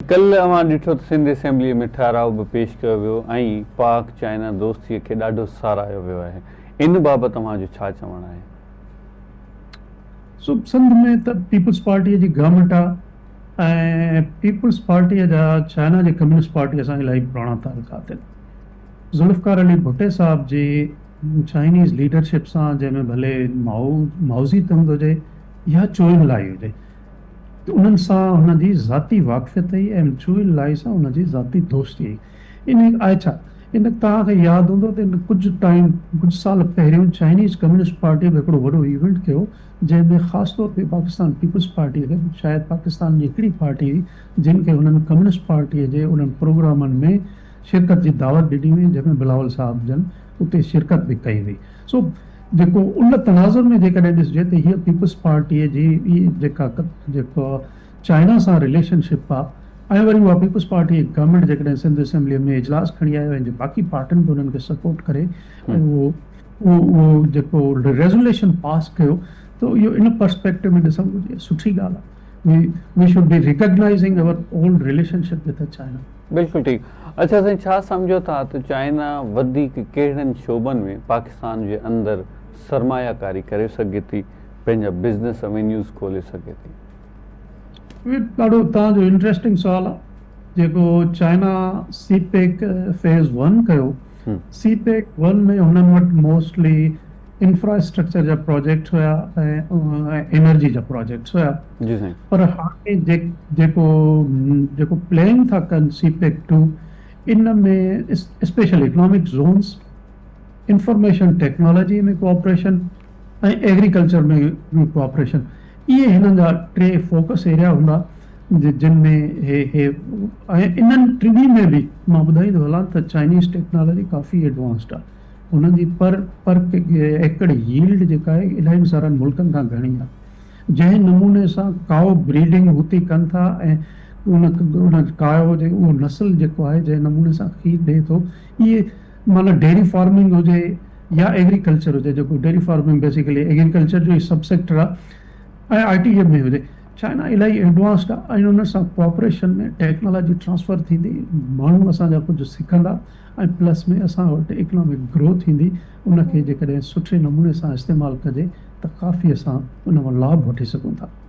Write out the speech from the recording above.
ڪلهه اوهان ڏٺو ته سنڌ اسيمبليء ۾ ٺهراء به پيش ڪيو ويو ۽ پاڪ چائنا دوستيء کي ڏاڍو ساراهيو ويو آهي. ان بابت اوهان جو ڇا چوڻ آهي؟ سو سنڌ ۾ ته پيپلز پارٽيء جي گورنمينٽ آ ۽ پيپلز پارٽيء جا چائنا جي ڪميونسٽ پارٽيء سان الاهي پراڻا تعلقات آهن. ذوالفقار علي ڀٽي صاحب جي چائنيز ليڊرشپ سان جنهن ۾ ڀلي مائو مائوزي تنگ هجي يا چوئن لائي هجي ته انهن سان هن جي ذاتي واقفيت هئي ۽ چوئن لائي سان هن جي ذاتي دوستي هئي. ان آهي ڇا؟ ان توهان کي ياد هوندو ته ان ڪجهه ٽائيم ڪجهه سال پهريون چائنيز ڪميونسٽ پارٽي به هڪڙو وڏو ايونٽ ٿيو جنهن ۾ خاص طور تي پاڪستان پيپلز پارٽي کي شايد پاڪستان جي هڪڙي پارٽي هئي جن کي هنن ڪميونسٽ پارٽي جي انهن پروگرامن ۾ شرڪت جي دعوت ڏني وئي جنهن ۾ بلاول صاحب جن اتي شرڪت به ڪئي هئي. سو جيڪو ان تناظر ۾ جيڪڏهن ڏسجي ته هيء پيپلز پارٽيء جي ئي جيڪا جيڪو چائنا سان رليشن شپ آ ۽ وري اها پيپلز پارٽيء جي گورنمينٽ جيڪڏهن سنڌ اسيمبليء ۾ اجلاس کڻي آيو ۽ جي باقي پارٽين به انهن کي سپورٽ ڪري ۽ اهو اهو جيڪو ريزوليشن پاس ڪيو ته اهو ان پرسپيڪٽو ۾ ڏسڻ گهرجي سٺي ڳالهه آ we should be recognising our old relationship with China. بلڪل ٺيڪ. اڇا سائين ڇا سمجهو ٿا ته چائنا وڌيڪ ڪهڙن شعبن ۾ پاڪستان جي اندر سرمايه ڪاري ڪري سگهي ٿي پنهنجا بزنس اوينيوز کولي سگهي ٿي؟ اهو ڏاڍو توهان جو انٽريسٽنگ سوال آ جيڪو China C PEC phase one ڪيو سي پيڪ ون ۾ هنن وٽ موسٽلي انفراسٽرڪچر جا پراجيڪٽس هيا ۽ انرجي جا پراجيڪٽس هيا جي سائين پر هاڻي جيڪو جيڪو پلان ٿا ڪن سي پيڪ ٽو ان ۾ special economic zones information technology ۾ cooperation ۽ agriculture ۾ cooperation اهي هنن جا ٽي فوڪس ايريا هوندا جن ۾ هي هي ۽ انهن ٽنهي ۾ به مان ٻڌائيندو هلان ته چائنيز ٽيڪنالاجي ڪافي ايڊوانسڊ آهي انهن جي پر پر ايڪڙ ييلڊ جيڪا آهي الاهي سارن ملڪن کان گهڻي آهي. جنهن نموني سان ڪائو بريڊنگ هتي ڪن ٿا ۽ ان ان ڪائو جي اهو نسل جيڪو آهي جنهن نموني سان کير ڏئي ٿو اهي معنيٰ ڊيري فارمنگ هجي يا ايگريڪلچر هجي جيڪو ڊيري فارمنگ بيسيڪلي ايگريڪلچر جو ئي سب سيڪٽر آهي ۽ آء ٽي ۾ هجي چائنا الاهي ايڊوانسڊ آهي ۽ ان سان ڪوآپريشن ۾ ٽيڪنالاجي ٽرانسفر ٿيندي ماڻهو اسان جا ڪجهه سکندا ۽ پلس ۾ اسان وٽ اڪنامڪ گروٿ ايندي ان کي جيڪڏهن سٺي نموني سان استعمال ڪجي ته ڪافي اسان ان مان لاڀ وٺي سگهون ٿا.